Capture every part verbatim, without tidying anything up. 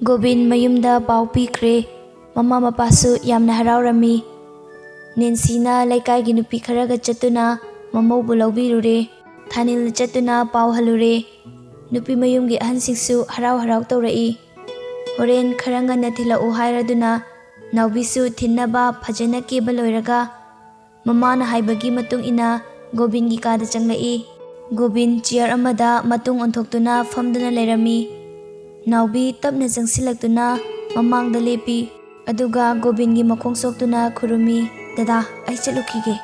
ꯒꯣꯕꯤꯟ ꯃꯌꯨꯝꯗ ꯄꯥꯎ ꯄꯤꯈ꯭ꯔꯦ꯫ ꯃꯃꯥ ꯃꯄꯥꯁꯨ ꯌꯥꯝꯅ ꯍꯔꯥꯎꯔꯝꯃꯤ꯫ ꯅꯦꯟꯁꯤꯅ ꯂꯩꯀꯥꯏꯒꯤ ꯅꯨꯄꯤ ꯈꯔꯒ ꯆꯠꯇꯨꯅ ꯃꯃꯧꯕꯨ ꯂꯧꯕꯤꯔꯨꯔꯦ꯫ ꯊꯥꯅꯤꯜ ꯆꯠꯇꯨꯅ ꯄꯥꯎ ꯍꯜꯂꯨꯔꯦ꯫ ꯅꯨꯄꯤ ꯃꯌꯨꯝꯒꯤ ꯑꯍꯟꯁꯤꯡꯁꯨ ꯍꯔꯥꯎ ꯍꯔꯥꯎ ꯇꯧꯔꯛꯏ꯫ ꯍꯣꯔꯦꯟ ꯈꯔ ꯉꯟꯅ ꯊꯤꯜꯂꯛꯎ ꯍꯥꯏꯔꯗꯨꯅ ꯅꯥꯎꯕꯤꯁꯨ ꯊꯤꯟꯅꯕ ꯐꯖꯅ ꯀꯦꯕ ꯂꯣꯏꯔꯒ ꯃꯃꯥꯅ ꯍꯥꯏꯕꯒꯤ ꯃꯇꯨꯡ ꯏꯟꯅ ꯒꯣꯕꯤꯟꯒꯤ ꯀꯥꯗ ꯆꯪꯂꯛꯏ꯫ ꯒꯣꯕꯤꯟ ꯆꯤꯌꯔ ꯑꯃꯗ ꯃꯇꯨꯡ ꯑꯣꯟꯊꯣꯛꯇꯨꯅ ꯐꯝꯗꯨꯅ ꯂꯩꯔꯝꯃꯤ꯫ ꯅꯥꯎꯕꯤ ꯇꯞꯅ ꯆꯪꯁꯤꯜꯂꯛꯇꯨꯅ ꯃꯃꯥꯡꯗ ꯂꯦꯞꯄꯤ꯫ ꯑꯗꯨꯒ ꯒꯣꯕꯤꯟꯒꯤ ꯃꯈꯣꯡ ꯁꯣꯛꯇꯨꯅ ꯈꯨꯔꯨꯝꯃꯤ꯫ "ꯗꯗꯥ, ꯑꯩ ꯆꯠꯂꯨꯈꯤꯒꯦ꯫"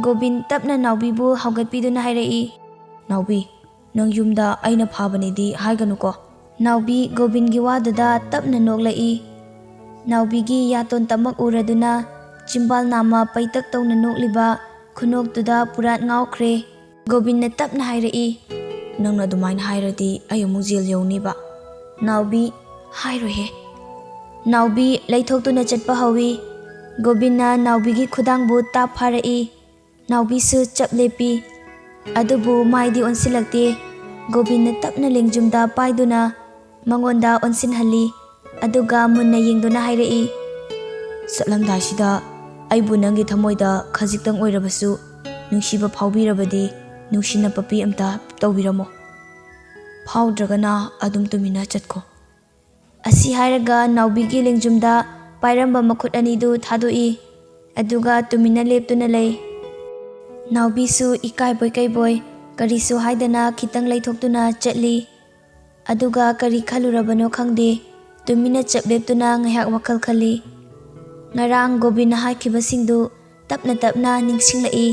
ꯒꯣꯕꯤꯟ ꯇꯞꯅ ꯅꯥꯎꯕꯤꯕꯨ ꯍꯧꯒꯠꯄꯤꯗꯨꯅ ꯍꯥꯏꯔꯛꯏ꯫ "ꯅꯥꯎꯕꯤ, ꯅꯪ ꯌꯨꯝꯗ ꯑꯩꯅ ꯐꯥꯕꯅꯤꯗꯤ ꯍꯥꯏꯒꯅꯨꯀꯣ꯫" ꯅꯥꯎꯕꯤ ꯒꯣꯕꯤꯟꯒꯤ ꯋꯥꯗꯨꯗ ꯇꯞꯅ ꯅꯣꯛꯂꯛꯏ꯫ ꯅꯥꯎꯕꯤꯒꯤ ꯌꯥꯇꯣꯟ ꯇꯝꯃꯛ ꯎꯔꯗꯨꯅ ꯆꯤꯝꯕꯥꯜ ꯅꯥꯝꯃ ꯄꯩꯇꯛ ꯇꯧꯅ ꯅꯣꯛꯂꯤꯕ ꯈꯨꯅꯣꯛꯇꯨꯗ ꯄꯨꯔꯥꯠ ꯉꯥꯎꯈ꯭ꯔꯦ꯫ ꯒꯣꯕꯤꯟꯅ ꯇꯞꯅ ꯍꯥꯏꯔꯛꯏ, "ꯅꯪꯅ ꯑꯗꯨꯃꯥꯏꯅ ꯍꯥꯏꯔꯗꯤ ꯑꯩ ꯑꯃꯨꯛ ꯖꯦꯜ ꯌꯧꯅꯤꯕ꯫" ꯅꯥꯎꯕꯤ, "ꯍꯥꯏꯔꯣꯏꯍꯦ꯫" ꯅꯥꯎꯕꯤ ꯂꯩꯊꯣꯛꯇꯨꯅ ꯆꯠꯄ ꯍꯧꯏ꯫ ꯒꯣꯕꯤꯟꯅ ꯅꯥꯎꯕꯤꯒꯤ ꯈꯨꯗꯥꯡꯕꯨ ꯇꯥꯞ ꯐꯥꯔꯛꯏ꯫ ꯅꯥꯎꯕꯤꯁꯨ ꯆꯞ ꯂꯦꯞꯄꯤ꯫ ꯑꯗꯨꯕꯨ ꯃꯥꯏꯗꯤ ꯑꯣꯟꯁꯤꯜꯂꯛꯇꯦ꯫ ꯒꯣꯕꯤꯟꯅ ꯇꯞꯅ ꯂꯦꯡꯖꯨꯝꯗ ꯄꯥꯏꯗꯨꯅ ꯃꯉꯣꯟꯗ ꯑꯣꯟꯁꯤꯟꯍꯜꯂꯤ꯫ ꯑꯗꯨꯒ ꯃꯨꯟꯅ ꯌꯦꯡꯗꯨꯅ ꯍꯥꯏꯔꯛꯏ, "ꯆꯠꯂꯝꯗꯥꯏꯁꯤꯗ ꯑꯩꯕꯨ ꯅꯪꯒꯤ ꯊꯃꯣꯏꯗ ꯈꯖꯤꯛꯇꯪ ꯑꯣꯏꯔꯕꯁꯨ ꯅꯨꯡꯁꯤꯕ ꯐꯥꯎꯕꯤꯔꯕꯗꯤ ꯅꯨꯡꯁꯤꯅ ꯄꯄꯤ ꯑꯝꯇ ꯇꯧꯕꯤꯔꯝꯃꯣ꯫ ꯐꯥꯎꯗ꯭ꯔꯒꯅ ꯑꯗꯨꯝ ꯇꯨꯃꯤꯟꯅ ꯆꯠꯈꯣ꯫" ꯑꯁꯤ ꯍꯥꯏꯔꯒ ꯅꯥꯎꯕꯤꯒꯤ ꯂꯦꯡꯖꯨꯝꯗ ꯄꯥꯏꯔꯝꯕ ꯃꯈꯨꯠ ꯑꯅꯤꯗꯨ ꯊꯥꯗꯣꯛꯏ꯫ ꯑꯗꯨꯒ ꯇꯨꯃꯤꯟꯅ ꯂꯦꯞꯇꯨꯅ ꯂꯩ꯫ ꯅꯥꯎꯕꯤꯁꯨ ꯏꯀꯥꯏꯕꯣꯏ ꯀꯩꯕꯣꯏ ꯀꯔꯤꯁꯨ ꯍꯥꯏꯗꯅ ꯈꯤꯇꯪ ꯂꯩꯊꯣꯛꯇꯨꯅ ꯆꯠꯂꯤ꯫ ꯑꯗꯨꯒ ꯀꯔꯤ ꯈꯜꯂꯨꯔꯕꯅꯣ ꯈꯪꯗꯦ, ꯇꯨꯃꯤꯟꯅ ꯆꯞ ꯂꯦꯞꯇꯨꯅ ꯉꯥꯏꯍꯥꯛ ꯋꯥꯈꯜ ꯈꯜꯂꯤ꯫ ꯉꯔꯥꯡ ꯒꯣꯕꯤꯟꯅ ꯍꯥꯏꯈꯤꯕꯁꯤꯡꯗꯨ ꯇꯞꯅ ꯇꯞꯅ ꯅꯤꯡꯁꯤꯡꯂꯛꯏ꯫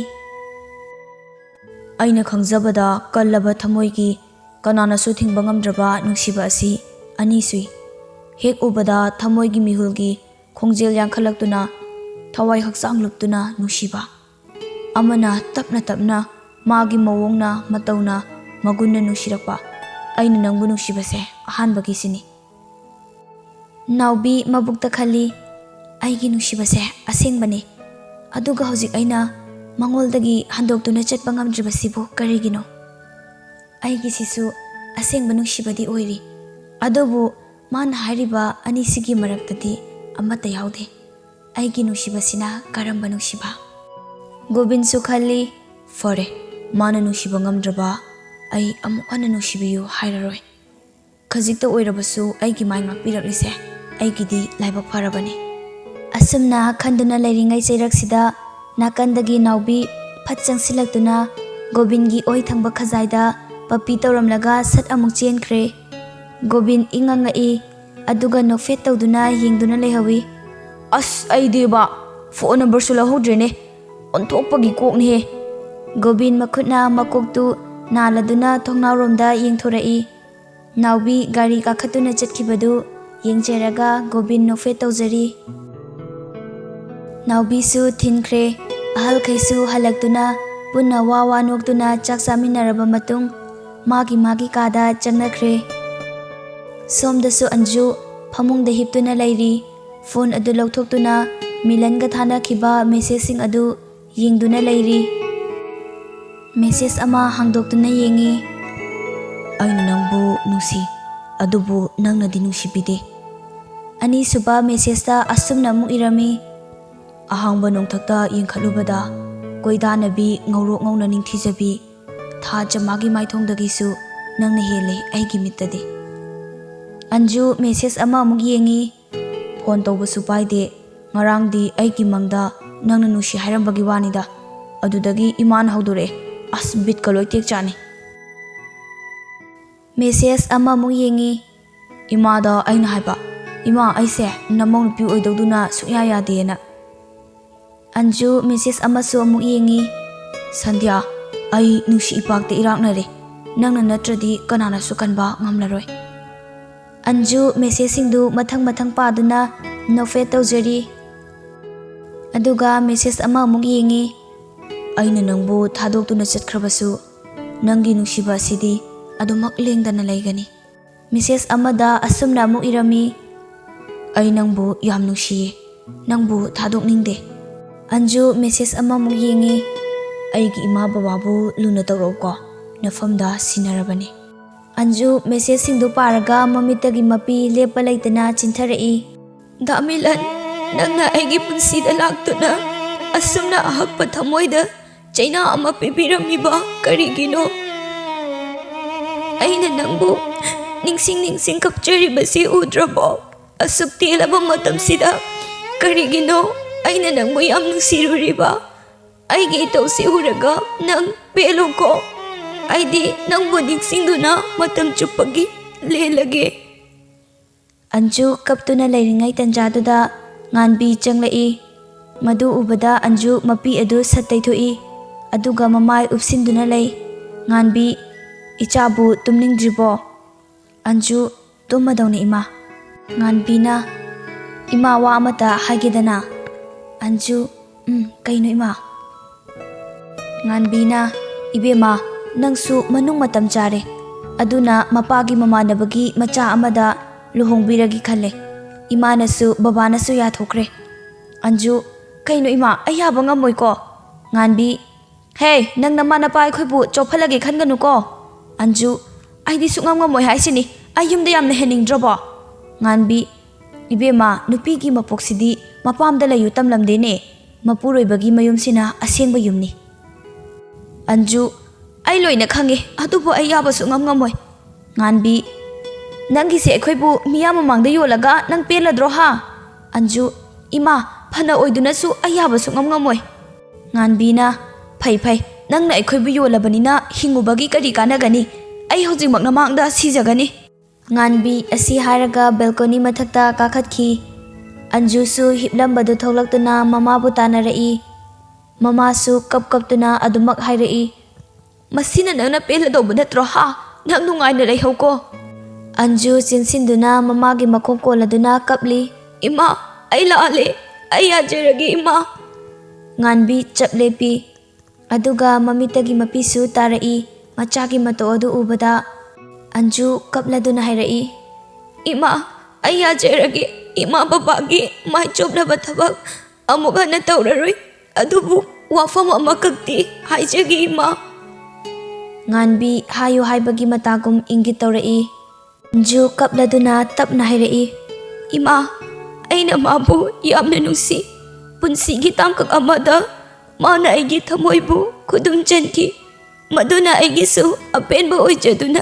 ꯑꯩꯅ ꯈꯪꯖꯕꯗ ꯀꯜꯂꯕ ꯊꯃꯣꯏꯒꯤ ꯀꯅꯥꯅꯁꯨ ꯊꯤꯡꯕ ꯉꯝꯗ꯭ꯔꯕ ꯅꯨꯡꯁꯤꯕ ꯑꯁꯤ ꯑꯅꯤ ꯁꯨꯏ꯫ ꯍꯦꯛ ꯎꯕꯗ ꯊꯃꯣꯏꯒꯤ ꯃꯤꯍꯨꯜꯒꯤ ꯈꯣꯡꯖꯦꯜ ꯌꯥꯡꯈꯠꯂꯛꯇꯨꯅ ꯊꯋꯥꯏ ꯍꯛꯆꯥꯡ ꯂꯨꯞꯇꯨꯅ ꯅꯨꯡꯁꯤꯕ꯫ ꯑꯃꯅ ꯇꯞꯅ ꯇꯞꯅ ꯃꯥꯒꯤ ꯃꯑꯣꯡꯅ ꯃꯇꯧꯅ ꯃꯒꯨꯟꯅ ꯅꯨꯡꯁꯤꯔꯛꯄ꯫ ꯑꯩꯅ ꯅꯪꯕꯨ ꯅꯨꯡꯁꯤꯕꯁꯦ ꯑꯍꯥꯟꯕꯒꯤꯁꯤꯅꯤ꯫ ꯅꯥꯎꯕꯤ ꯃꯕꯨꯛꯇ ꯈꯜꯂꯤ, "ꯑꯩꯒꯤ ꯅꯨꯡꯁꯤꯕꯁꯦ ꯑꯁꯦꯡꯕꯅꯤ꯫ ꯑꯗꯨꯒ ꯍꯧꯖꯤꯛ ꯑꯩꯅ ꯃꯉꯣꯟꯗꯒꯤ ꯍꯟꯗꯣꯛꯇꯨꯅ ꯆꯠꯄ ꯉꯝꯗ꯭ꯔꯤꯕꯁꯤꯕꯨ ꯀꯔꯤꯒꯤꯅꯣ? ꯑꯩꯒꯤꯁꯤꯁꯨ ꯑꯁꯦꯡꯕ ꯅꯨꯡꯁꯤꯕꯗꯤ ꯑꯣꯏꯔꯤ꯫ ꯑꯗꯨꯕꯨ ꯃꯥꯅ ꯍꯥꯏꯔꯤꯕ ꯑꯅꯤꯁꯤꯒꯤ ꯃꯔꯛꯇꯗꯤ ꯑꯃꯠꯇ ꯌꯥꯎꯗꯦ꯫ ꯑꯩꯒꯤ ꯅꯨꯡꯁꯤꯕꯁꯤꯅ ꯀꯔꯝꯕ ꯅꯨꯡꯁꯤꯕ? ꯒꯣꯕꯤꯟꯁꯨ ꯈꯜꯂꯤ, "ꯐꯔꯦ, ꯃꯥꯅ ꯅꯨꯡꯁꯤꯕ ꯉꯝꯗ꯭ꯔꯕ ꯑꯩ ꯑꯃꯨꯛ ꯍꯟꯅ ꯅꯨꯡꯁꯤꯕꯤꯌꯨ ꯍꯥꯏꯔꯔꯣꯏ꯫ ꯈꯖꯤꯛꯇ ꯑꯣꯏꯔꯕꯁꯨ ꯑꯩꯒꯤ ꯃꯥꯏ ꯉꯥꯛꯄꯤꯔꯛꯂꯤꯁꯦ ꯑꯩꯒꯤꯗꯤ ꯂꯥꯏꯕꯛ ꯐꯔꯕꯅꯤ"꯫ ꯑꯁꯨꯝꯅ ꯈꯟꯗꯨꯅ ꯂꯩꯔꯤꯉꯩ ꯆꯩꯔꯛꯁꯤꯗ ꯅꯥꯀꯟꯗꯒꯤ ꯅꯥꯎꯕꯤ ꯐꯠ ꯆꯪꯁꯤꯜꯂꯛꯇꯨꯅ ꯒꯣꯕꯤꯟꯒꯤ ꯑꯣꯏ ꯊꯪꯕ ꯈꯖꯥꯏꯗ ꯄꯞꯄꯤ ꯇꯧꯔꯝꯂꯒ ꯁꯠ ꯑꯃꯨꯛ ꯆꯦꯟꯈ꯭ꯔꯦ꯫ ꯒꯣꯕꯤꯟ ꯏꯪ ꯉꯪꯉꯛꯏ, ꯑꯗꯨꯒ ꯅꯣꯛꯐꯦꯠ ꯇꯧꯗꯨꯅ ꯌꯦꯡꯗꯨꯅ ꯂꯩꯍꯧꯏ꯫ "ꯑꯁ, ꯑꯩꯗꯤꯕ ꯐꯣꯟ ꯅꯝꯕꯔꯁꯨ ꯂꯧꯍꯧꯗ꯭ꯔꯦꯅꯦ, ꯑꯣꯟꯊꯣꯛꯄꯒꯤ ꯀꯣꯛꯅꯤꯍꯦ"꯫ ꯒꯣꯕꯤꯟ ꯃꯈꯨꯠꯅ ꯃꯀꯣꯛꯇꯨ ꯅꯥꯜꯂꯗꯨꯅ ꯊꯣꯡꯅꯥꯎꯔꯣꯝꯗ ꯌꯦꯡꯊꯣꯔꯛꯏ꯫ ꯅꯥꯎꯕꯤ ꯒꯥꯔꯤ ꯀꯥꯈꯠꯇꯨꯅ ꯆꯠꯈꯤꯕꯗꯨ ꯌꯦꯡꯖꯔꯒ ꯒꯣꯕꯤꯟ ꯅꯣꯛꯐꯦꯠ ꯇꯧꯖꯔꯤ꯫ ꯅꯥꯎꯕꯤꯁꯨ ꯊꯤꯟꯈ꯭ꯔꯦ꯫ ꯑꯍꯜꯈꯩꯁꯨ ꯍꯜꯂꯛꯇꯨꯅ ꯄꯨꯟꯅ ꯋꯥ ꯋꯥ ꯅꯣꯛꯇꯨꯅ ꯆꯥꯛ ꯆꯥꯃꯤꯟꯅꯔꯕ ꯃꯇꯨꯡ ꯃꯥꯒꯤ ꯃꯥꯒꯤ ꯀꯥꯗ ꯆꯪꯅꯈ꯭ꯔꯦ꯫ ꯁꯣꯝꯗꯁꯨ ꯑꯟꯖꯨ ꯐꯃꯨꯡꯗ ꯍꯤꯞꯇꯨꯅ ꯂꯩꯔꯤ꯫ ꯐꯣꯟ ꯑꯗꯨ ꯂꯧꯊꯣꯛꯇꯨꯅ ꯃꯤꯂꯟꯒ ꯊꯥꯅꯈꯤꯕ ꯃꯦꯁꯦꯖꯁꯤꯡ ꯑꯗꯨ ꯌꯦꯡꯗꯨꯅ ꯂꯩꯔꯤ꯫ ꯃꯦꯁꯦꯖ ꯑꯃ ꯍꯥꯡꯗꯣꯛꯇꯨꯅ ꯌꯦꯡꯉꯤ꯫ "ꯑꯩꯅ ꯅꯪꯕꯨ ꯅꯨꯡꯁꯤ, ꯑꯗꯨꯕꯨ ꯅꯪꯅꯗꯤ ꯅꯨꯡꯁꯤꯕꯤꯗꯦ"꯫ ꯑꯅꯤꯁꯨꯕ ꯃꯦꯁꯦꯖꯇ ꯑꯁꯨꯝꯅ ꯑꯃꯨꯛ ꯏꯔꯝꯃꯤ꯫ "ꯑꯍꯥꯡꯕ ꯅꯣꯡꯊꯛꯇ ꯌꯦꯡꯈꯠꯂꯨꯕꯗ ꯀꯣꯏꯗꯥꯅꯕꯤ ꯉꯧꯔꯣꯛ ꯉꯧꯅ ꯅꯤꯡꯊꯤꯖꯕꯤ ꯊꯥ ꯆꯃꯥꯒꯤ ꯃꯥꯏꯊꯣꯡꯗꯒꯤꯁꯨ ꯅꯪꯅ ꯍꯦꯜꯂꯦ ꯑꯩꯒꯤ ꯃꯤꯠꯇꯗꯤ"꯫ ꯑꯟꯖꯨ ꯃꯦꯁꯦꯖ ꯑꯃ ꯑꯃꯨꯛ ꯌꯦꯡꯉꯤ꯫ "ꯐꯣꯟ ꯇꯧꯕꯁꯨ ꯄꯥꯏꯗꯦ꯫ ꯉꯔꯥꯡꯗꯤ ꯑꯩꯒꯤ ꯃꯪꯗ ꯅꯪꯅ ꯅꯨꯡꯁꯤ ꯍꯥꯏꯔꯝꯕꯒꯤ ꯋꯥꯅꯤꯗ꯫ ꯑꯗꯨꯗꯒꯤ ꯏꯃꯥꯅ ꯍꯧꯗꯣꯔꯛꯑꯦ꯫ ꯑꯁ, ꯕꯤꯠꯀ ꯂꯣꯏ ꯇꯦꯛ ꯆꯥꯅꯤ"꯫ ꯃꯦꯁꯦꯖ ꯑꯃꯃꯨꯛ ꯌꯦꯡꯉꯤ꯫ ꯏꯃꯥꯗ ꯑꯩꯅ ꯍꯥꯏꯕ, "ꯏꯃꯥ, ꯑꯩꯁꯦ ꯅꯃꯧ ꯅꯨꯄꯤ ꯑꯣꯏꯗꯧꯗꯨꯅ ꯁꯨꯡꯌꯥ ꯌꯥꯗꯦꯅ"꯫ ꯑꯟꯖꯨ ꯃꯦꯁꯦꯖ ꯑꯃꯁꯨ ꯑꯃꯨꯛ ꯌꯦꯡꯉꯤ꯫ "ꯁꯟꯙ꯭ꯌꯥ, ꯑꯩ ꯅꯨꯡꯁꯤ ꯏꯄꯥꯛꯇ ꯏꯔꯥꯛꯅꯔꯦ꯫ ꯅꯪꯅ ꯅꯠꯇ꯭ꯔꯗꯤ ꯀꯅꯥꯅꯁꯨ ꯀꯟꯕ ꯉꯝꯂꯔꯣꯏ"꯫ ꯑꯟꯖꯨ ꯃꯦꯁꯦꯖꯁꯤꯡꯗꯨ ꯃꯊꯪ ꯃꯊꯪ ꯄꯥꯗꯨꯅ ꯅꯣꯛꯐꯦꯠ ꯇꯧꯖꯔꯤ꯫ ꯑꯗꯨꯒ ꯃꯦꯁꯦꯖ ꯑꯃ ꯑꯃꯨꯛ ꯌꯦꯡꯉꯤ꯫ "ꯑꯩꯅ ꯅꯪꯕꯨ ꯊꯥꯗꯣꯛꯇꯨꯅ ꯆꯠꯈ꯭ꯔꯕꯁꯨ, ꯅꯪꯒꯤ ꯅꯨꯡꯁꯤꯕ ꯑꯁꯤꯗꯤ ꯑꯗꯨꯃꯛ ꯂꯦꯡꯗꯅ ꯂꯩꯒꯅꯤ"꯫ ꯃꯦꯁꯦꯖ ꯑꯃꯗ ꯑꯁꯨꯝꯅ ꯑꯃꯨꯛ ꯏꯔꯝꯃꯤ, "ꯑꯩ ꯅꯪꯕꯨ ꯌꯥꯝ ꯅꯨꯡꯁꯤꯌꯦ, ꯅꯪꯕꯨ ꯊꯥꯗꯣꯛꯅꯤꯡꯗꯦ"꯫ ꯑꯟꯖꯨ ꯃꯦꯁꯦꯖ ꯑꯃꯃꯨꯛ ꯌꯦꯡꯉꯤ꯫ "ꯑꯩꯒꯤ ꯏꯃꯥ ꯕꯕꯥꯕꯨ ꯂꯨꯅ ꯇꯧꯔꯛꯎꯀꯣ, ꯅꯐꯝꯗ ꯁꯤꯟꯅꯔꯕꯅꯤ"꯫ ꯑꯟꯖꯨ ꯃꯦꯁꯦꯖꯁꯤꯡꯗꯨ ꯄꯥꯔꯒ ꯃꯃꯤꯠꯇꯒꯤ ꯃꯄꯤ ꯂꯦꯞꯄ ꯂꯩꯇꯅ ꯆꯤꯟꯊꯔꯛꯏ꯫ "ꯗꯥ ꯃꯤꯂꯟ, ꯅꯪꯅ ꯑꯩꯒꯤ ꯄꯨꯟꯁꯤꯗ ꯂꯥꯛꯇꯨꯅ ꯑꯁꯨꯝꯅ ꯑꯍꯛꯄ ꯊꯃꯣꯏꯗ ꯆꯩꯅꯥ ꯑꯃ ꯄꯤꯕꯤꯔꯝꯃꯤꯕ ꯀꯔꯤꯒꯤꯅꯣ? ꯑꯩꯅ ꯅꯪꯕꯨ ꯅꯤꯡꯁꯤꯡ ꯅꯤꯡꯁꯤꯡ ꯀꯞꯆꯔꯤꯕꯁꯤ ꯎꯗ꯭ꯔꯕꯣ? ꯑꯁꯨꯛ ꯇꯦꯜꯂꯕ ꯃꯇꯝꯁꯤꯗ ꯀꯔꯤꯒꯤꯅꯣ ꯑꯩꯅ ꯅꯪꯕꯨ ꯌꯥꯝ ꯅꯨꯡꯁꯤꯔꯨꯔꯤꯕ? ꯑꯩꯒꯤ ꯏꯇꯧꯁꯤ ꯎꯔꯒ ꯅꯪ ꯄꯦꯜꯂꯨꯀꯣ꯫ ꯑꯩꯗꯤ ꯅꯪꯕꯨ ꯅꯤꯡꯁꯤꯡꯗꯨꯅ ꯃꯇꯝ ꯆꯨꯞꯄꯒꯤ ꯂꯦꯜꯂꯒꯦ꯫" ꯑꯟꯖꯨ ꯀꯞꯇꯨꯅ ꯂꯩꯔꯤꯉꯩ ꯇꯟꯖꯥꯗꯨꯗ ꯉꯥꯟꯕꯤ ꯆꯪꯂꯛꯏ꯫ ꯃꯗꯨ ꯎꯕꯗ ꯑꯟꯖꯨ ꯃꯄꯤ ꯑꯗꯨ ꯁꯠ ꯇꯩꯊꯣꯛꯏ꯫ ꯑꯗꯨꯒ ꯃꯃꯥꯏ ꯎꯞꯁꯤꯟꯗꯨꯅ ꯂꯩ꯫ ꯉꯥꯟꯕꯤ, "ꯏꯆꯥꯕꯨ ꯇꯨꯝꯅꯤꯡꯗ꯭ꯔꯤꯕꯣ?" ꯑꯟꯖꯨ, "ꯇꯨꯝꯃꯗꯧꯅꯤ ꯏꯃꯥ꯫" ꯉꯥꯟꯕꯤꯅ, "ꯏꯃꯥ ꯋꯥ ꯑꯃꯇ ꯍꯥꯏꯒꯦꯗꯅ꯫" ꯑꯟꯖꯨ, "ꯎꯝ, ꯀꯩꯅꯣ ꯏꯃꯥ?" ꯉꯥꯟꯕꯤꯅ, "ꯏꯕꯦꯝꯃ, ꯅꯪꯁꯨ ꯃꯅꯨꯡ ꯃꯇꯝ ꯆꯥꯔꯦ꯫ ꯑꯗꯨꯅ ꯃꯄꯥꯒꯤ ꯃꯃꯥꯟꯅꯕꯒꯤ ꯃꯆꯥ ꯑꯃꯗ ꯂꯨꯍꯣꯡꯕꯤꯔꯒꯦ ꯈꯜꯂꯦ꯫ ꯏꯃꯥꯅꯁꯨ ꯕꯕꯥꯅꯁꯨ ꯌꯥꯊꯣꯛꯈ꯭ꯔꯦ꯫" ꯑꯟꯖꯨ, "ꯀꯩꯅꯣ ꯏꯃꯥ, ꯑꯩ ꯌꯥꯕ ꯉꯝꯃꯣꯏꯀꯣ꯫" ꯉꯥꯟꯕꯤ, "ꯍꯦ, ꯅꯪ ꯅꯃꯥ ꯅꯄꯥ ꯑꯩꯈꯣꯏꯕꯨ ꯆꯣꯞꯍꯜꯂꯒꯦ ꯈꯟꯒꯅꯨꯀꯣ꯫" ꯑꯟꯖꯨ, "ꯑꯩꯗꯤ ꯁꯨꯛꯉꯝ ꯉꯝꯃꯣꯏ ꯍꯥꯏꯁꯤꯅꯤ꯫ ꯑꯩ ꯌꯨꯝꯗ ꯌꯥꯝꯅ ꯍꯦꯟꯅꯤꯡꯗ꯭ꯔꯕꯣ?" ꯉꯥꯟꯕꯤ, "ꯏꯕꯦꯝꯃ, ꯅꯨꯄꯤꯒꯤ ꯃꯄꯣꯛꯁꯤꯗꯤ ꯃꯄꯥꯝꯗ ꯂꯩꯌꯨ ꯇꯝꯂꯝꯗꯦꯅꯦ꯫ ꯃꯄꯨꯔꯣꯏꯕꯒꯤ ꯃꯌꯨꯝꯁꯤꯅ ꯑꯁꯦꯡꯕ ꯌꯨꯝꯅꯤ꯫" ꯑꯟꯖꯨ, "ꯑꯩ ꯂꯣꯏꯅ ꯈꯪꯉꯦ, ꯑꯗꯨꯕꯨ ꯑꯩ ꯌꯥꯕ ꯁꯨꯛꯉꯝ ꯉꯝꯃꯣꯏ꯫" ꯉꯥꯟꯕꯤ, "ꯅꯪꯒꯤꯁꯦ ꯑꯩꯈꯣꯏꯕꯨ ꯃꯤꯌꯥꯝ ꯃꯃꯥꯡꯗ ꯌꯣꯜꯂꯒ ꯅꯪ ꯄꯦꯜꯂꯗ꯭ꯔꯣ ꯍꯥ?" ꯑꯟꯖꯨ, "ꯏꯃꯥ, ꯐꯅ ꯑꯣꯏꯗꯨꯅꯁꯨ ꯑꯩ ꯌꯥꯕ ꯁꯨꯛꯉꯝ ꯉꯝꯃꯣꯏ꯫" ꯉꯥꯟꯕꯤꯅ, "ꯐꯩ ꯐꯩ, ꯅꯪꯅ ꯑꯩꯈꯣꯏꯕꯨ ꯌꯣꯜꯂꯕꯅꯤꯅ ꯍꯤꯡꯉꯨꯕꯒꯤ ꯀꯔꯤ ꯀꯥꯟꯅꯒꯅꯤ? ꯑꯩ ꯍꯧꯖꯤꯛꯃꯛ ꯅꯃꯥꯡꯗ ꯁꯤꯖꯒꯅꯤ꯫" ꯉꯥꯟꯕꯤ ꯑꯁꯤ ꯍꯥꯏꯔꯒ ꯕꯦꯜꯀꯣꯅꯤ ꯃꯊꯛꯇ ꯀꯥꯈꯠꯈꯤ꯫ ꯑꯟꯖꯨꯁꯨ ꯍꯤꯞꯂꯝꯕꯗꯨ ꯊꯣꯛꯂꯛꯇꯨꯅ ꯃꯃꯥꯕꯨ ꯇꯥꯟꯅꯔꯛꯏ꯫ ꯃꯃꯥꯁꯨ ꯀꯞ ꯀꯞꯇꯨꯅ ꯑꯗꯨꯃꯛ ꯍꯥꯏꯔꯛꯏ, "ꯃꯁꯤꯅ ꯅꯪꯅ ꯄꯦꯜꯂꯗꯧꯕ ꯅꯠꯇ꯭ꯔꯣ ꯍꯥ? ꯅꯪ ꯅꯨꯡꯉꯥꯏꯅ ꯂꯩꯍꯧꯀꯣ꯫" ꯑꯟꯖꯨ ꯆꯤꯟꯁꯤꯟꯗꯨꯅ ꯃꯃꯥꯒꯤ ꯃꯈꯣꯡ ꯀꯣꯜꯂꯗꯨꯅ ꯀꯞꯂꯤ꯫ "ꯏꯃꯥ, ꯑꯩ ꯂꯥꯜꯂꯦ꯫ ꯑꯩ ꯌꯥꯖꯔꯒꯦ ꯏꯃꯥ꯫" ꯉꯥꯟꯕꯤ ꯆꯞ ꯂꯦꯞꯄꯤ꯫ ꯑꯗꯨꯒ ꯃꯃꯤꯠꯇꯒꯤ ꯃꯄꯤꯁꯨ ꯇꯥꯔꯛꯏ꯫ ꯃꯆꯥꯒꯤ ꯃꯇꯧ ꯑꯗꯨ ꯎꯕꯗ ꯑꯟꯖꯨ ꯀꯞꯂꯗꯨꯅ ꯍꯥꯏꯔꯛꯏ, "ꯏꯃꯥ, ꯑꯩ ꯌꯥꯖꯔꯒꯦ꯫ ꯏꯃꯥ ꯕꯕꯥꯒꯤ ꯃꯥꯏ ꯆꯣꯞꯅꯕ ꯊꯕꯛ ꯑꯃꯨꯛ ꯍꯟꯅ ꯇꯧꯔꯔꯣꯏ꯫ ꯑꯗꯨꯕꯨ ꯋꯥꯐꯝ ꯑꯃꯈꯛꯇꯤ ꯍꯥꯏꯖꯒꯦ ꯏꯃꯥ꯫" ꯉꯥꯟꯕꯤ ꯍꯥꯏꯌꯨ ꯍꯥꯏꯕꯒꯤ ꯃꯇꯥꯒꯨꯝ ꯏꯪꯒꯤꯠ ꯇꯧꯔꯛꯏ꯫ ꯑꯟꯖꯨ ꯀꯞꯂꯗꯨꯅ ꯇꯞꯅ ꯍꯥꯏꯔꯛꯏ, "ꯏꯃꯥ, ꯑꯩꯅ ꯃꯥꯕꯨ ꯌꯥꯝꯅ ꯅꯨꯡꯁꯤ꯫ ꯄꯨꯟꯁꯤꯒꯤ ꯇꯥꯡꯀꯛ ꯑꯃꯗ ꯃꯥꯅ ꯑꯩꯒꯤ ꯊꯃꯣꯏꯕꯨ ꯈꯨꯗꯨꯝ ꯆꯟꯈꯤ꯫ ꯃꯗꯨꯅ ꯑꯩꯒꯤꯁꯨ ꯑꯄꯦꯟꯕ ꯑꯣꯏꯖꯗꯨꯅ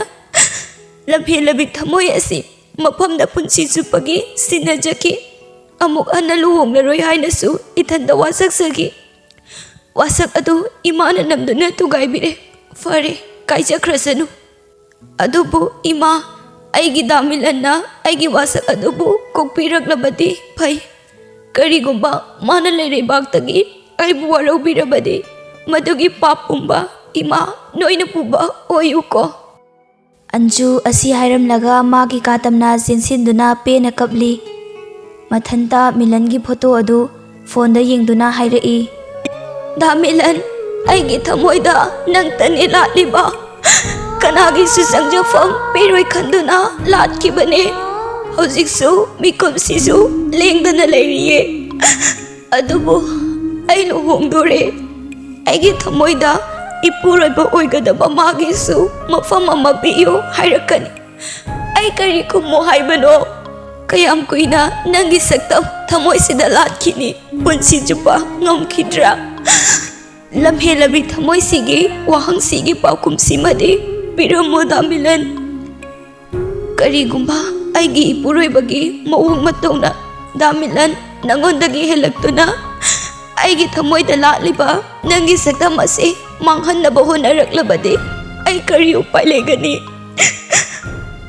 ꯂꯝꯍꯦꯜꯂꯕꯤ ꯊꯃꯣꯏ ꯑꯁꯤ ꯃꯐꯝꯗ ꯄꯨꯟꯁꯤ ꯆꯨꯞꯄꯒꯤ ꯁꯤꯟꯅꯖꯈꯤ꯫ ꯑꯃꯨꯛ ꯍꯟꯅ ꯂꯨꯍꯣꯡꯂꯔꯣꯏ ꯍꯥꯏꯅꯁꯨ ꯏꯊꯟꯗ ꯋꯥꯁꯛꯆꯈꯤ꯫ ꯋꯥꯁꯛ ꯑꯗꯨ ꯏꯃꯥꯅ ꯅꯝꯗꯨꯅ ꯊꯨꯒꯥꯏꯕꯤꯔꯦ꯫ ꯐꯔꯦ, ꯀꯥꯏꯖꯈ꯭ꯔꯁꯅꯨ꯫ ꯑꯗꯨꯕꯨ ꯏꯃꯥ, ꯑꯩꯒꯤ ꯗꯥ ꯃꯤꯂꯟꯅ ꯑꯩꯒꯤ ꯋꯥꯁꯛ ꯑꯗꯨꯕꯨ ꯀꯣꯛꯄꯤꯔꯛꯂꯕꯗꯤ ꯐꯩ꯫ ꯀꯔꯤꯒꯨꯝꯕ ꯃꯥꯅ ꯂꯩꯔꯩꯕꯥꯛꯇꯒꯤ ꯑꯩꯕꯨ ꯋꯥꯔꯧꯕꯤꯔꯕꯗꯤ, ꯃꯗꯨꯒꯤ ꯄꯥꯞ ꯄꯨꯝꯕ ꯏꯃꯥ ꯅꯣꯏꯅ ꯄꯨꯕ ꯑꯣꯏꯌꯨꯀꯣ꯫" ꯑꯟꯖꯨ ꯑꯁꯤ ꯍꯥꯏꯔꯝꯂꯒ ꯃꯥꯒꯤ ꯀꯥ ꯇꯝꯅ ꯆꯦꯟꯁꯤꯟꯗꯨꯅ ꯄꯦꯟꯅ ꯀꯞꯂꯤ꯫ ꯃꯊꯟꯇ ꯃꯤꯂꯟꯒꯤ ꯐꯣꯇꯣ ꯑꯗꯨ ꯐꯣꯟꯗ ꯌꯦꯡꯗꯨꯅ ꯍꯥꯏꯔꯛꯏ, "ꯗꯥ ꯃꯤꯂꯟ, ꯑꯩꯒꯤ ꯊꯃꯣꯏꯗ ꯅꯪꯇꯅꯤ ꯂꯥꯠꯂꯤꯕ꯫ ꯀꯅꯥꯒꯤꯁꯨ ꯆꯪꯖꯐꯝ ꯄꯤꯔꯣꯏ ꯈꯟꯗꯨꯅ ꯂꯥꯠꯈꯤꯕꯅꯦ꯫ ꯍꯧꯖꯤꯛꯁꯨ ꯃꯤꯀꯨꯞꯁꯤꯁꯨ ꯂꯦꯡꯗꯅ ꯂꯩꯔꯤꯌꯦ꯫ ꯑꯗꯨꯕꯨ ꯑꯩ ꯂꯨꯍꯣꯡꯗꯣꯔꯦ꯫ ꯑꯩꯒꯤ ꯊꯃꯣꯏꯗ ꯏꯄꯨꯔꯣꯏꯕ ꯑꯣꯏꯒꯗꯕ ꯃꯥꯒꯤꯁꯨ ꯃꯐꯝ ꯑꯃ ꯄꯤꯌꯨ ꯍꯥꯏꯔꯛꯀꯅꯤ꯫ ꯑꯩ ꯀꯔꯤ ꯈꯨꯝꯃꯨ ꯍꯥꯏꯕꯅꯣ? ꯀꯌꯥꯝ ꯀꯨꯏꯅ ꯅꯪꯒꯤ ꯁꯛꯇꯝ ꯊꯃꯣꯏꯁꯤꯗ ꯂꯥꯠꯈꯤꯅꯤ? ꯄꯨꯟꯁꯤ ꯆꯨꯞꯄ ꯉꯝꯈꯤꯗ꯭ꯔꯥ? ꯂꯝꯍꯦꯜꯂꯕꯤ ꯊꯃꯣꯏꯁꯤꯒꯤ ꯋꯥꯍꯪꯁꯤꯒꯤ ꯄꯥꯎꯈꯨꯝꯁꯤꯃꯗꯤ ꯄꯤꯔꯝꯃꯨ, ꯗꯥ ꯃꯤꯂꯟ꯫ ꯀꯔꯤꯒꯨꯝꯕ ꯑꯩꯒꯤ ꯏꯄꯨꯔꯣꯏꯕꯒꯤ ꯃꯑꯣꯡ ꯃꯇꯧꯅ ꯗꯥ ꯃꯤꯂꯟ ꯅꯪꯉꯣꯟꯗꯒꯤ ꯍꯦꯜꯂꯛꯇꯨꯅ ꯑꯩꯒꯤ ꯊꯃꯣꯏꯗ ꯂꯥꯠꯂꯤꯕ ꯅꯪꯒꯤ ꯁꯛꯇꯝ ꯑꯁꯤ ꯃꯥꯡꯍꯟꯅꯕ ꯍꯣꯠꯅꯔꯛꯂꯕꯗꯤ ꯑꯩ ꯀꯔꯤ ꯎꯄꯥꯏ ꯂꯩꯒꯅꯤ?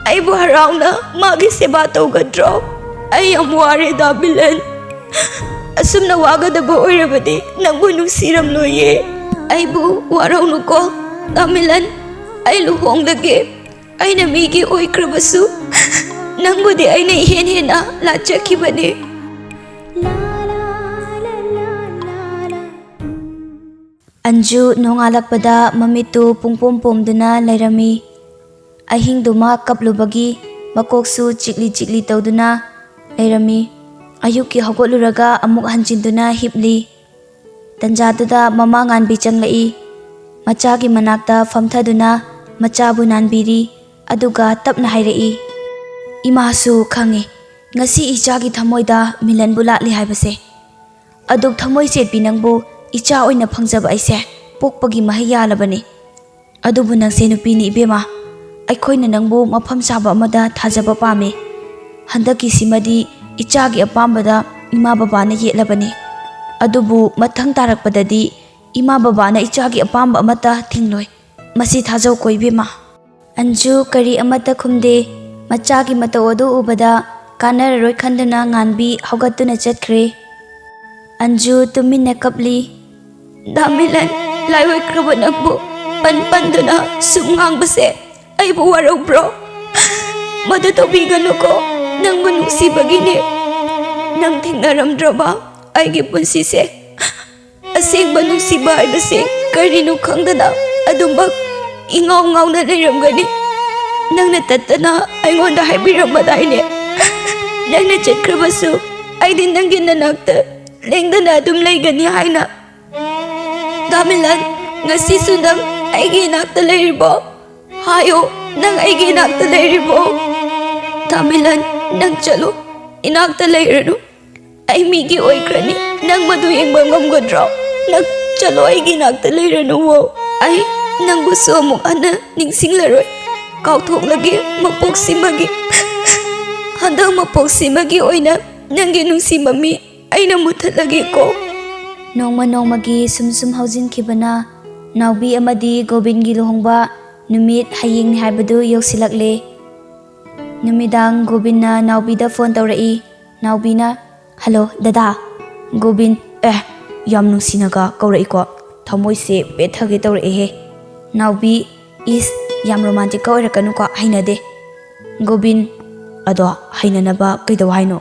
ꯑꯩꯕꯨ ꯍꯔꯥꯎꯅ ꯃꯥꯒꯤ ꯁꯦꯕꯥ ꯇꯧꯒꯗ꯭ꯔꯣ? ꯑꯩ ꯌꯥꯝ ꯋꯥꯔꯦ, ꯗꯥ ꯃꯤꯂꯟ꯫ ꯑꯁꯨꯝꯅ ꯋꯥꯒꯗꯕ ꯑꯣꯏꯔꯕꯗꯤ ꯅꯪꯕꯨ ꯅꯨꯡꯁꯤꯔꯝꯂꯣꯏꯌꯦ꯫ ꯑꯩꯕꯨ ꯋꯥꯔꯧꯅꯨꯀꯣ, ꯗꯥ ꯃꯤꯂꯟ꯫ ꯑꯩ ꯂꯨꯍꯣꯡꯂꯒꯦ꯫ ꯑꯩꯅ ꯃꯤꯒꯤ ꯑꯣꯏꯈ꯭ꯔꯕꯁꯨ, ꯅꯪꯕꯨꯗꯤ ꯑꯩꯅ ꯏꯍꯦꯟ ꯍꯦꯟꯅ ꯂꯥꯠꯆꯈꯤꯕꯅꯦ꯫" ꯑꯟꯖꯨ ꯅꯣꯡꯉꯥꯜꯂꯛꯄꯗ ꯃꯃꯤꯠꯇꯨ ꯄꯨꯡꯄꯣꯝ ꯄꯣꯝꯗꯨꯅ ꯂꯩꯔꯝꯃꯤ꯫ ꯑꯍꯤꯡꯗꯨꯃ ꯀꯞꯂꯨꯕꯒꯤ ꯃꯀꯣꯛꯁꯨ ꯆꯤꯛꯂꯤ ꯆꯤꯛꯂꯤ ꯇꯧꯗꯨꯅ ꯂꯩꯔꯝꯃꯤ꯫ ꯑꯌꯨꯛꯀꯤ ꯍꯧꯒꯠꯂꯨꯔꯒ ꯑꯃꯨꯛ ꯍꯟꯖꯤꯟꯗꯨꯅ ꯍꯤꯞꯂꯤ꯫ ꯇꯟꯖꯥꯗꯨꯗ ꯃꯃꯥ ꯉꯥꯟꯕꯤ ꯆꯪꯂꯛꯏ꯫ ꯃꯆꯥꯒꯤ ꯃꯅꯥꯛꯇ ꯐꯝꯊꯗꯨꯅ ꯃꯆꯥꯕꯨ ꯅꯥꯟꯕꯤꯔꯤ꯫ ꯑꯗꯨꯒ ꯇꯞꯅ ꯍꯥꯏꯔꯛꯏ, "ꯏꯃꯥꯁꯨ ꯈꯪꯉꯤ ꯉꯁꯤ ꯏꯆꯥꯒꯤ ꯊꯃꯣꯏꯗ ꯃꯤꯂꯟꯕꯨ ꯂꯥꯠꯂꯤ ꯍꯥꯏꯕꯁꯦ꯫ ꯑꯗꯨꯛ ꯊꯃꯣꯏ ꯆꯦꯠꯄꯤ ꯅꯪꯕꯨ ꯏꯆꯥ ꯑꯣꯏꯅ ꯐꯪꯖꯕ ꯑꯩꯁꯦ ꯄꯣꯛꯄꯒꯤ ꯃꯍꯩ ꯌꯥꯜꯂꯕꯅꯤ꯫ ꯑꯗꯨꯕꯨ ꯅꯪꯁꯦ ꯅꯨꯄꯤꯅꯤ ꯏꯕꯦꯝꯃ, ꯑꯩꯈꯣꯏꯅ ꯅꯪꯕꯨ ꯃꯐꯝ ꯆꯥꯕ ꯑꯃꯗ ꯊꯥꯖꯕ ꯄꯥꯝꯃꯤ꯫ ꯍꯟꯗꯛꯀꯤꯁꯤꯃꯗꯤ ꯏꯆꯥꯒꯤ ꯑꯄꯥꯝꯕꯗ ꯏꯃꯥ ꯕꯕꯥꯅ ꯌꯦꯠꯂꯕꯅꯤ꯫ ꯑꯗꯨꯕꯨ ꯃꯊꯪ ꯇꯥꯔꯛꯄꯗꯗꯤ ꯏꯃꯥ ꯕꯕꯥꯅ ꯏꯆꯥꯒꯤ ꯑꯄꯥꯝꯕ ꯑꯃꯠꯇ ꯊꯤꯡꯂꯣꯏ꯫ ꯃꯁꯤ ꯊꯥꯖꯧꯀꯣ ꯏꯕꯦꯝꯃ꯫" ꯑꯟꯖꯨ ꯀꯔꯤ ꯑꯃꯠꯇ ꯈꯨꯝꯗꯦ꯫ ꯃꯆꯥꯒꯤ ꯃꯇꯧ ꯑꯗꯨ ꯎꯕꯗ ꯀꯥꯟꯅꯔꯔꯣꯏ ꯈꯟꯗꯨꯅ ꯉꯥꯟꯕꯤ ꯍꯧꯒꯠꯇꯨꯅ ꯆꯠꯈ꯭ꯔꯦ꯫ ꯑꯟꯖꯨ ꯇꯨꯃꯤꯟꯅ ꯀꯞꯂꯤ꯫ "ꯗꯥ ꯃꯤꯂꯟ, ꯂꯥꯏꯑꯣꯏꯈ꯭ꯔꯕ ꯅꯪꯕꯨ ꯄꯟ ꯄꯟꯗꯨꯅ ꯁꯨꯝ ꯉꯥꯡꯕꯁꯦ ꯑꯩꯕꯨ ꯋꯥꯔꯧꯕ꯭ꯔꯣ? ꯃꯗꯨ ꯇꯧꯕꯤꯒꯅꯨꯀꯣ, ꯅꯪꯕꯨ ꯅꯨꯡꯁꯤꯕꯒꯤꯅꯦ꯫ ꯅꯪ ꯊꯦꯡꯅꯔꯝꯗ꯭ꯔꯕ ꯑꯩꯒꯤ ꯄꯨꯟꯁꯤꯁꯦ ꯑꯁꯦꯡꯕ ꯅꯨꯡꯁꯤꯕ ꯍꯥꯏꯕꯁꯦ ꯀꯔꯤꯅꯣ ꯈꯪꯗꯅ ꯑꯗꯨꯃꯛ ꯏꯉꯥꯎ ꯉꯥꯎꯅ ꯂꯩꯔꯝꯒꯅꯤ꯫ ꯅꯪꯅ ꯇꯠꯇꯅ ꯑꯩꯉꯣꯟꯗ ꯍꯥꯏꯕꯤꯔꯝꯕꯗꯥꯏꯅꯦ, ꯅꯪꯅ ꯆꯠꯈ꯭ꯔꯕꯁꯨ ꯑꯩꯗꯤ ꯅꯪꯒꯤ ꯅꯅꯥꯛꯇ ꯂꯦꯡꯗꯅ ꯑꯗꯨꯝ ꯂꯩꯒꯅꯤ ꯍꯥꯏꯅ꯫ ꯗꯥ ꯃꯤꯂꯟ, ꯉꯁꯤꯁꯨ ꯅꯪ ꯑꯩꯒꯤ ꯏꯅꯥꯛꯇ ꯂꯩꯔꯤꯕꯣ? ꯍꯥꯏꯌꯣ, ꯅꯪ ꯑꯩꯒꯤ ꯏꯅꯥꯛꯇ ꯂꯩꯔꯤꯕꯣ? ꯗꯥ ꯃꯤꯂꯟ, ꯅꯪ ꯆꯠꯂꯣ, ꯏꯅꯥꯛꯇ ꯂꯩꯔꯅꯨ꯫ ꯑꯩ ꯃꯤꯒꯤ ꯑꯣꯏꯈ꯭ꯔꯅꯤ, ꯅꯪ ꯃꯗꯨ ꯌꯦꯡꯕ ꯉꯝꯒꯗ꯭ꯔꯣ? ꯅꯪ ꯆꯠꯂꯣ, ꯑꯩꯒꯤ ꯏꯅꯥꯛꯇ ꯂꯩꯔꯅꯨꯋꯣ꯫ ꯑꯩ ꯅꯪꯕꯨꯁꯨ ꯑꯃꯨꯛ ꯍꯟꯅ ꯅꯤꯡꯁꯤꯡꯂꯔꯣꯏ꯫ ꯀꯥꯎꯊꯣꯛꯂꯒꯦ ꯃꯄꯣꯛꯁꯤꯃꯒꯤ꯫ ꯍꯟꯗꯛ ꯃꯄꯣꯛꯁꯤꯃꯒꯤ ꯑꯣꯏꯅ ꯅꯪꯒꯤ ꯅꯨꯡꯁꯤ ꯃꯃꯤ ꯑꯩꯅ ꯃꯨꯠꯊꯠꯂꯒꯦꯀꯣ꯫ ꯅꯣꯡꯃ ꯅꯣꯡꯃꯒꯤ ꯁꯨꯝ ꯁꯨꯝ ꯍꯧꯖꯤꯟꯈꯤꯕꯅ ꯅꯥꯎꯕꯤ ꯑꯃꯗꯤ ꯒꯣꯕꯤꯟꯒꯤ ꯂꯨꯍꯣꯡꯕ ꯅꯨꯃꯤꯠ ꯍꯌꯦꯡꯅꯤ ꯍꯥꯏꯕꯗꯨ ꯌꯧꯁꯤꯜꯂꯛꯂꯦ꯫ ꯅꯨꯃꯤꯗꯥꯡ ꯒꯣꯕꯤꯟꯅ ꯅꯥꯎꯕꯤꯗ ꯐꯣꯟ ꯇꯧꯔꯛꯏ꯫ ꯅꯥꯎꯕꯤꯅ, "ꯍꯜꯂꯣ, ꯗꯗꯥ꯫" ꯒꯣꯕꯤꯟ, "ꯑꯦ, ꯌꯥꯝ ꯅꯨꯡꯁꯤꯅꯒ ꯀꯧꯔꯛꯏꯀꯣ꯫ ꯊꯃꯣꯏꯁꯦ ꯄꯦꯠꯊꯒꯦ ꯇꯧꯔꯛꯑꯦꯍꯦ꯫" ꯅꯥꯎꯕꯤ, "ꯏꯁ, ꯌꯥꯝ ꯔꯣꯃꯥꯟꯇꯤꯛꯀ ꯑꯣꯏꯔꯛꯀꯅꯨꯀꯣ, ꯍꯩꯅꯗꯦ꯫" ꯒꯣꯕꯤꯟ, "ꯑꯗꯣ ꯍꯩꯅꯅꯕ ꯀꯩꯗꯧ ꯍꯥꯏꯅꯣ?"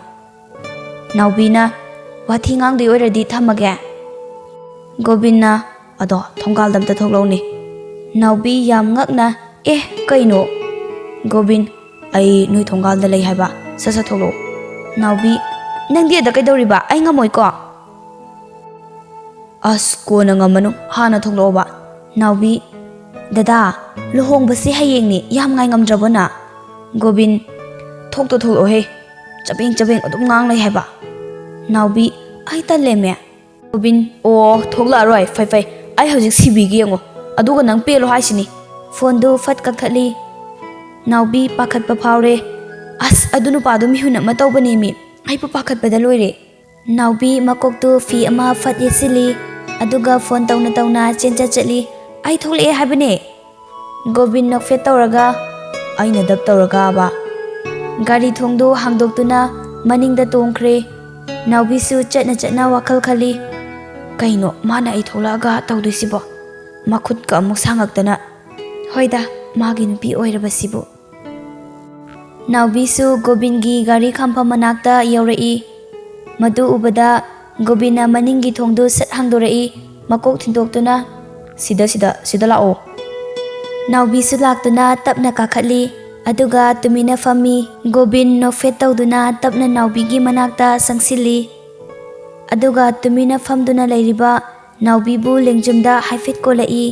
ꯅꯥꯎꯕꯤꯅ, "ꯋꯥꯊꯤ ꯉꯥꯡꯗꯣꯏ ꯑꯣꯏꯔꯗꯤ ꯊꯝꯃꯒꯦ꯫" ꯒꯣꯕꯤꯟꯅ, "ꯑꯗꯣ ꯊꯣꯡꯒꯥꯜꯗ ꯑꯝꯇ ꯊꯣꯛꯂꯛꯎꯅꯦ꯫" ꯅꯥꯎꯕꯤ ꯌꯥꯝ ꯉꯛꯅ, "ꯑꯦ, ꯀꯩꯅꯣ?" ꯒꯣꯕꯤꯟ, "ꯑꯩ ꯅꯣꯏ ꯊꯣꯡꯒꯥꯜꯗ ꯂꯩ ꯍꯥꯏꯕ, ꯁꯠ ꯁꯠ ꯊꯣꯛꯂꯛꯑꯣ꯫" ꯅꯥꯎꯕꯤ, "ꯅꯪꯗꯤ ꯑꯗ ꯀꯩꯗꯧꯔꯤꯕ? ꯑꯩ ꯉꯝꯃꯣꯏꯀꯣ꯫" "ꯑꯁ, ꯀꯣꯟꯅ ꯉꯝꯃꯅꯨ, ꯍꯥꯟꯅ ꯊꯣꯛꯂꯛꯑꯣꯕ꯫" ꯅꯥꯎꯕꯤ, "ꯗꯗꯥ, ꯂꯨꯍꯣꯡꯕꯁꯤ ꯍꯌꯦꯡꯅꯤ, ꯌꯥꯝ ꯉꯥꯏ ꯉꯝꯗ꯭ꯔꯕꯣ ꯅ?" ꯒꯣꯕꯤꯟ, "ꯊꯣꯛꯇꯣ ꯊꯣꯛꯂꯛꯑꯣꯍꯦ, ꯆꯕꯦꯡ ꯆꯕꯦꯡ ꯑꯗꯨꯝ ꯉꯥꯡ ꯂꯩ ꯍꯥꯏꯕ꯫" ꯅꯥꯎꯕꯤ, "ꯑꯩ ꯇꯜꯂꯦꯃꯦ꯫" ꯒꯣꯕꯤꯟ, "ꯑꯣ, ꯊꯣꯛꯂꯛꯑꯔꯣꯏ, ꯐꯩ ꯐꯩ, ꯑꯩ ꯍꯧꯖꯤꯛ ꯁꯤꯕꯤꯒꯦ ꯌꯦꯡꯉꯣ, ꯑꯗꯨꯒ ꯅꯪ ꯄꯦꯜꯂꯣ ꯍꯥꯏꯁꯤꯅꯤ꯫" ꯐꯣꯟꯗꯨ ꯐꯠ ꯀꯛꯊꯠꯂꯤ꯫ ꯅꯥꯎꯕꯤ ꯄꯥꯈꯠꯄ ꯐꯥꯎꯔꯦ꯫ "ꯑꯁ, ꯑꯗꯨ ꯅꯨꯄꯥꯗꯨ ꯃꯤꯍꯨꯟ ꯑꯃ ꯇꯧꯕꯅꯦꯃꯤ, ꯑꯩꯕꯨ ꯄꯥꯈꯠꯄꯗ ꯂꯣꯏꯔꯦ꯫" ꯅꯥꯎꯕꯤ ꯃꯀꯣꯛꯇꯨ ꯐꯤ ꯑꯃ ꯐꯠ ꯌꯦꯠꯁꯤꯜꯂꯤ, ꯑꯗꯨꯒ ꯐꯣꯟ ꯇꯧꯅ ꯇꯧꯅ ꯆꯦꯟꯆꯠ ꯆꯠꯂꯤ꯫ "ꯑꯩ ꯊꯣꯛꯂꯛꯑꯦ ꯍꯥꯏꯕꯅꯦ꯫" ꯒꯣꯕꯤꯟ ꯅꯣꯛꯐꯦꯠ ꯇꯧꯔꯒ, "ꯑꯩꯅ ꯗꯞ ꯇꯧꯔꯒꯕ?" ꯒꯥꯔꯤ ꯊꯣꯡꯗꯨ ꯍꯥꯡꯗꯣꯛꯇꯨꯅ ꯃꯅꯤꯡꯗ ꯇꯣꯡꯈ꯭ꯔꯦ꯫ ꯅꯥꯎꯕꯤꯁꯨ ꯆꯠꯅ ꯆꯠꯅ ꯋꯥꯈꯜ ꯈꯜꯂꯤ꯫ "ꯀꯩꯅꯣ ꯃꯥꯅ ꯑꯩ ꯊꯣꯛꯂꯛꯑꯒ ꯇꯧꯗꯣꯏꯁꯤꯕꯣ? ꯃꯈꯨꯠꯀ ꯑꯃꯨꯛ ꯁꯥꯡꯉꯛꯇꯅ꯫ ꯍꯣꯏꯗ, ꯃꯥꯒꯤ ꯅꯨꯄꯤ ꯑꯣꯏꯔꯕꯁꯤꯕꯨ꯫" ꯅꯥꯎꯕꯤꯁꯨ ꯒꯣꯕꯤꯟꯒꯤ ꯒꯥꯔꯤ ꯈꯥꯝꯐꯝ ꯃꯅꯥꯛꯇ ꯌꯧꯔꯛꯏ꯫ ꯃꯗꯨ ꯎꯕꯗ ꯒꯣꯕꯤꯟꯅ ꯃꯅꯤꯡꯒꯤ ꯊꯣꯡꯗꯨ ꯁꯠ ꯍꯥꯡꯗꯣꯔꯛꯏ, ꯃꯀꯣꯛ ꯊꯤꯟꯗꯣꯛꯇꯨꯅ, "ꯁꯤꯗ, ꯁꯤꯗ, ꯁꯤꯗ ꯂꯥꯛꯑꯣ꯫" ꯅꯥꯎꯕꯤꯁꯨ ꯂꯥꯛꯇꯨꯅ ꯇꯞꯅ ꯀꯥꯈꯠꯂꯤ, ꯑꯗꯨꯒ ꯇꯨꯃꯤꯟꯅ ꯐꯝꯃꯤ꯫ ꯒꯣꯕꯤꯟ ꯅꯣꯛꯐꯦꯠ ꯇꯧꯗꯨꯅ ꯇꯞꯅ ꯅꯥꯎꯕꯤꯒꯤ ꯃꯅꯥꯛꯇ ꯆꯪꯁꯤꯜꯂꯤ, ꯑꯗꯨꯒ ꯇꯨꯃꯤꯟꯅ ꯐꯝꯗꯨꯅ ꯂꯩꯔꯤꯕ ꯅꯥꯎꯕꯤꯕꯨ ꯂꯦꯡꯖꯨꯝꯗ ꯍꯥꯏꯐꯦꯠ ꯀꯣꯜꯂꯛꯏ꯫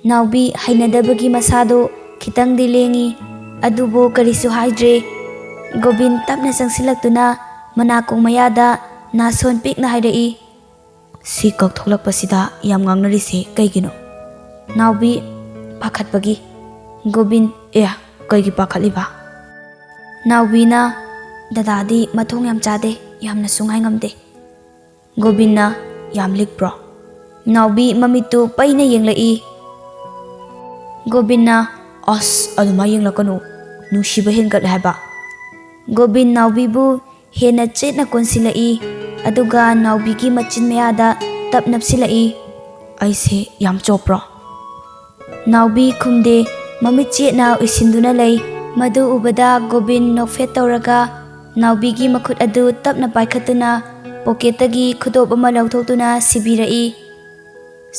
ꯅꯥꯎꯕꯤ ꯍꯩꯅꯗꯕꯒꯤ ꯃꯁꯥꯗꯨ ꯈꯤꯇꯪꯗꯤ ꯂꯦꯡꯉꯤ, ꯑꯗꯨꯕꯨ ꯀꯔꯤꯁꯨ ꯍꯥꯏꯗ꯭ꯔꯦ꯫ ꯒꯣꯕꯤꯟ ꯇꯞꯅ ꯆꯪꯁꯤꯜꯂꯛꯇꯨꯅ ꯃꯅꯥꯀꯣꯡ ꯃꯌꯥꯗ ꯅꯥꯁꯣꯟ ꯄꯤꯛꯅ ꯍꯥꯏꯔꯛꯏ, "ꯁꯤ ꯀꯛꯊꯣꯛꯂꯛꯄꯁꯤꯗ ꯌꯥꯝ ꯉꯥꯡꯅꯔꯤꯁꯦ ꯀꯩꯒꯤꯅꯣ?" ꯅꯥꯎꯕꯤ, "ꯄꯥꯈꯠꯄꯒꯤ꯫" ꯒꯣꯕꯤꯟ, "ꯑꯦ, ꯀꯩꯒꯤ ꯄꯥꯈꯠꯂꯤꯕ?" ꯅꯥꯎꯕꯤꯅ, "ꯗꯗꯥꯗꯤ ꯃꯊꯣꯡ ꯌꯥꯝ ꯆꯥꯗꯦ, ꯌꯥꯝꯅꯁꯨ ꯉꯥꯏ ꯉꯝꯗꯦ꯫" ꯒꯣꯕꯤꯟꯅ, "ꯌꯥꯝ ꯂꯤꯛꯄ꯭ꯔꯣ?" ꯅꯥꯎꯕꯤ ꯃꯃꯤꯠꯇꯨ ꯄꯩꯅ ꯌꯦꯡꯂꯛꯏ꯫ ꯒꯣꯕꯤꯟꯅ, "ꯑꯁ, ꯑꯗꯨꯃꯥꯏ ꯌꯦꯡꯂꯛꯀꯅꯨ, ꯅꯨꯡꯁꯤꯕ ꯍꯦꯟꯒꯠꯂꯦ ꯍꯥꯏꯕ꯫" ꯒꯣꯕꯤꯟ ꯅꯥꯎꯕꯤꯕꯨ ꯍꯦꯟꯅ ꯆꯦꯠꯅ ꯀꯣꯟꯁꯤꯜꯂꯛꯏ, ꯑꯗꯨꯒ ꯅꯥꯎꯕꯤꯒꯤ ꯃꯆꯤꯟ ꯃꯌꯥꯗ ꯇꯞ ꯅꯞꯁꯤꯜꯂꯛꯏ꯫ "ꯑꯩꯁꯦ ꯌꯥꯝ ꯆꯣꯞꯄ꯭ꯔꯣ?" ꯅꯥꯎꯕꯤ ꯈꯨꯝꯗꯦ, ꯃꯃꯤꯠ ꯆꯦꯠꯅ ꯎꯏꯁꯤꯟꯗꯨꯅ ꯂꯩ꯫ ꯃꯗꯨ ꯎꯕꯗ ꯒꯣꯕꯤꯟ ꯅꯣꯛꯐꯦꯠ ꯇꯧꯔꯒ ꯅꯥꯎꯕꯤꯒꯤ ꯃꯈꯨꯠ ꯑꯗꯨ ꯇꯞꯅ ꯄꯥꯏꯈꯠꯇꯨꯅ ꯄꯣꯀꯦꯠꯇꯒꯤ ꯈꯨꯗꯣꯞ ꯑꯃ ꯂꯧꯊꯣꯛꯇꯨꯅ ꯁꯤꯕꯤꯔꯛꯏ꯫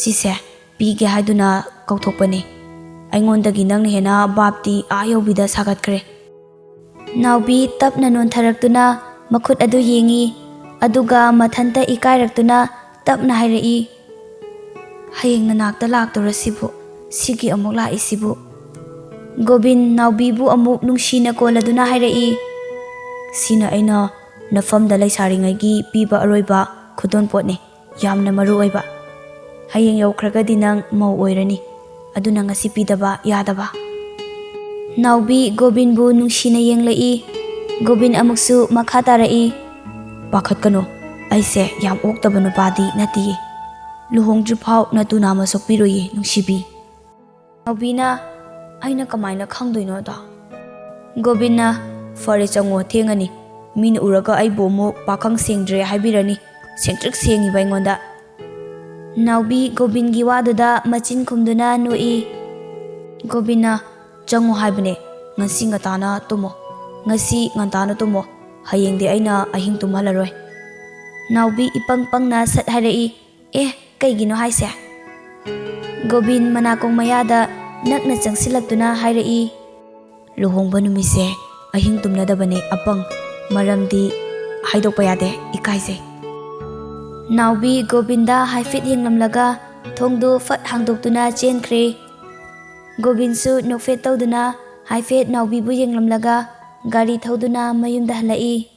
"ꯁꯤꯁꯦ ꯄꯤꯒꯦ ꯍꯥꯏꯗꯨꯅ ꯀꯧꯊꯣꯛꯄꯅꯤ꯫ ꯑꯩꯉꯣꯟꯗꯒꯤ ꯅꯪꯅ ꯍꯦꯟꯅ ꯚꯥꯞꯇꯤ ꯑꯥ ꯌꯧꯕꯤꯗ ꯁꯥꯒꯠꯈ꯭ꯔꯦ꯫" ꯅꯥꯎꯕꯤ ꯇꯞꯅ ꯅꯣꯟꯊꯔꯛꯇꯨꯅ ꯃꯈꯨꯠ ꯑꯗꯨ ꯌꯦꯡꯉꯤ, ꯑꯗꯨꯒ ꯃꯊꯟꯇ ꯏꯀꯥꯏꯔꯛꯇꯨꯅ ꯇꯞꯅ ꯍꯥꯏꯔꯛꯏ, ꯍꯌꯦꯡ ꯅꯅꯥꯛꯇ ꯂꯥꯛꯇꯧꯔꯁꯤꯕꯨ, ꯁꯤꯒꯤ ꯑꯃꯨꯛ ꯂꯥꯛꯏꯁꯤꯕꯨ?" ꯒꯣꯕꯤꯟ ꯅꯥꯎꯕꯤꯕꯨ ꯑꯃꯨꯛ ꯅꯨꯡꯁꯤꯅ ꯀꯣꯜꯂꯗꯨꯅ ꯍꯥꯏꯔꯛꯏ, "ꯁꯤꯅ ꯑꯩꯅ ꯅꯐꯝꯗ ꯂꯩꯁꯥꯔꯤꯉꯩꯒꯤ ꯄꯤꯕ ꯑꯔꯣꯏꯕ ꯈꯨꯗꯣꯜꯄꯣꯠꯅꯤ, ꯌꯥꯝꯅ ꯃꯔꯨ ꯑꯣꯏꯕ꯫ ꯍꯌꯦꯡ ꯌꯧꯈ꯭ꯔꯒꯗꯤ ꯅꯪ ꯃꯧ ꯑꯣꯏꯔꯅꯤ, ꯑꯗꯨꯅ ꯉꯁꯤ ꯄꯤꯗꯕ ꯌꯥꯗꯕ꯫" ꯅꯥꯎꯕꯤ ꯒꯣꯕꯤꯟꯕꯨ ꯅꯨꯡꯁꯤꯅ ꯌꯦꯡꯂꯛꯏ꯫ ꯒꯣꯕꯤꯟ ꯑꯃꯨꯛꯁꯨ ꯃꯈꯥ ꯇꯥꯔꯛꯏ, "ꯄꯥꯈꯠꯀꯅꯨ, ꯑꯩꯁꯦ ꯌꯥꯝ ꯑꯣꯛꯇꯕ ꯅꯨꯄꯥꯗꯤ ꯅꯠꯇꯤꯌꯦ꯫ ꯂꯨꯍꯣꯡꯗ꯭ꯔꯤꯐꯥꯎ ꯅꯇꯨ ꯅꯥꯝꯃ ꯁꯣꯛꯄꯤꯔꯣꯏꯌꯦ, ꯅꯨꯡꯁꯤꯕꯤ꯫" ꯅꯥꯎꯕꯤꯅ, "ꯑꯩꯅ ꯀꯃꯥꯏꯅ ꯈꯪꯗꯣꯏꯅꯣ ꯑꯗꯣ?" ꯒꯣꯕꯤꯟꯅ, "ꯐꯔꯦ, ꯆꯪꯉꯣ, ꯊꯦꯡꯉꯅꯤ꯫ ꯃꯤꯅ ꯎꯔꯒ ꯑꯩꯕꯨ ꯑꯃꯨꯛ ꯄꯥꯈꯪ ꯁꯦꯡꯗ꯭ꯔꯦ ꯍꯥꯏꯕꯤꯔꯅꯤ꯫ ꯁꯦꯡꯇ꯭ꯔꯤꯛ ꯁꯦꯡꯉꯤꯕ ꯑꯩꯉꯣꯟꯗ꯫" ꯅꯥꯎꯕꯤ ꯒꯣꯕꯤꯟꯒꯤ ꯋꯥꯗꯨꯗ ꯃꯆꯤꯟ ꯈꯨꯝꯗꯨꯅ ꯅꯣꯛꯏ꯫ ꯒꯣꯕꯤꯟꯅ, "ꯆꯪꯉꯣ ꯍꯥꯏꯕꯅꯦ, ꯉꯁꯤ ꯉꯟꯇꯥꯅ ꯇꯨꯝꯃꯣ꯫ ꯉꯁꯤ ꯉꯟꯇꯥꯅ ꯇꯨꯝꯃꯣ꯫ ꯍꯌꯦꯡꯗꯤ ꯑꯩꯅ ꯑꯍꯤꯡ ꯇꯨꯝꯍꯜꯂꯔꯣꯏ꯫" ꯅꯥꯎꯕꯤ ꯏꯄꯪ ꯄꯪꯅ ꯁꯠ ꯍꯥꯏꯔꯛꯏ, "ꯑꯦ, ꯀꯩꯒꯤꯅꯣ ꯍꯥꯏꯁꯦ?" ꯒꯣꯕꯤꯟ ꯃꯅꯥꯀꯣꯡ ꯃꯌꯥꯗ ꯅꯛꯅ ꯆꯪꯁꯤꯜꯂꯛꯇꯨꯅ ꯍꯥꯏꯔꯛꯏ, "ꯂꯨꯍꯣꯡꯕ ꯅꯨꯃꯤꯠꯁꯦ ꯑꯍꯤꯡ ꯇꯨꯝꯅꯗꯕꯅꯦ ꯑꯄꯪ, ꯃꯔꯝꯗꯤ ꯍꯥꯏꯗꯣꯛꯄ ꯌꯥꯗꯦ, ꯏꯀꯥꯏꯖꯩ꯫" ꯅꯥꯎꯕꯤ ꯒꯣꯕꯤꯟꯗ ꯍꯥꯏꯐꯦꯠ ꯌꯦꯡꯂꯝꯂꯒ ꯊꯣꯡꯗꯨ ꯐꯠ ꯍꯥꯡꯗꯣꯛꯇꯨꯅ ꯆꯦꯟꯈ꯭ꯔꯦ꯫ ꯒꯣꯕꯤꯟꯁꯨ ꯅꯣꯛꯐꯦꯠ ꯇꯧꯗꯨꯅ ꯍꯥꯏꯐꯦꯠ ꯅꯥꯎꯕꯤꯕꯨ ꯌꯦꯡꯂꯝꯂꯒ ꯒꯥꯔꯤ ꯊꯧꯗꯨꯅ ꯃꯌꯨꯝꯗ ꯍꯜꯂꯛꯏ꯫